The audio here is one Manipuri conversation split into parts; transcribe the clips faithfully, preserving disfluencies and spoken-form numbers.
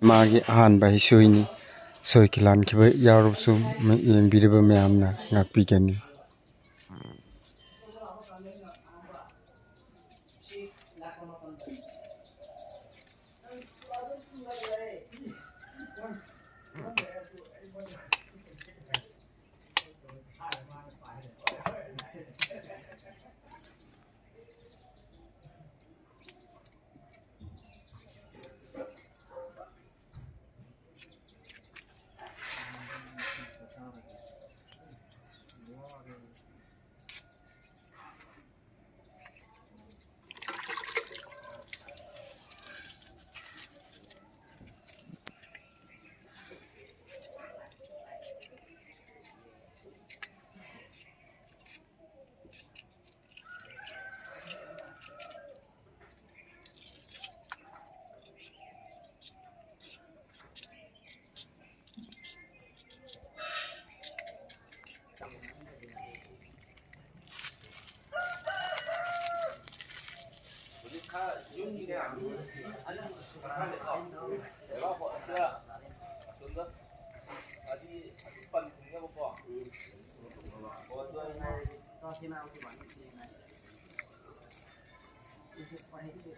ꯃꯥꯒꯤ ꯑꯍꯥꯟꯕ ꯍꯤꯁꯣꯏꯅꯤ꯫ ꯁꯣꯏ ꯈꯤꯂꯥꯟꯈꯤꯕ ꯌꯥꯎꯔꯕꯁꯨ ꯌꯦꯡꯕꯤꯔꯤꯕ ꯃꯌꯥꯝꯅ ꯉꯥꯛꯄꯤꯒꯅꯤ꯫ ꯍꯧꯖꯤꯛ ꯈꯔ ꯌꯨꯝꯒꯤꯅꯦ, ꯑꯅꯤ ꯈꯔ ꯂꯩꯀꯣ꯫ ꯂꯩꯕꯥꯛ ꯍꯣ-, ꯑꯁꯤꯗ, ꯑꯁꯣꯝꯗ, ꯑꯗꯤ ꯑꯗꯨ ꯄꯟ ꯊꯤꯡꯅꯕꯀꯣ꯫ ꯍꯣ, ꯑꯗꯨ ꯑꯩꯅ ꯍꯥꯏꯔꯗꯤ꯫ ꯆꯥꯁꯤꯅ ꯑꯃꯨꯛ ꯏꯕꯥꯅꯤ ꯊꯦꯡꯅ ꯍꯥꯏ꯫ ꯑꯩꯁꯨ ꯄꯥꯏꯍꯩꯗꯦ꯫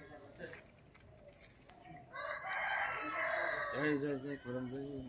ꯖꯥꯏ, ꯖꯥꯏ, ꯖꯥꯏ, ꯈꯨꯔꯨꯝꯖꯔꯤ꯫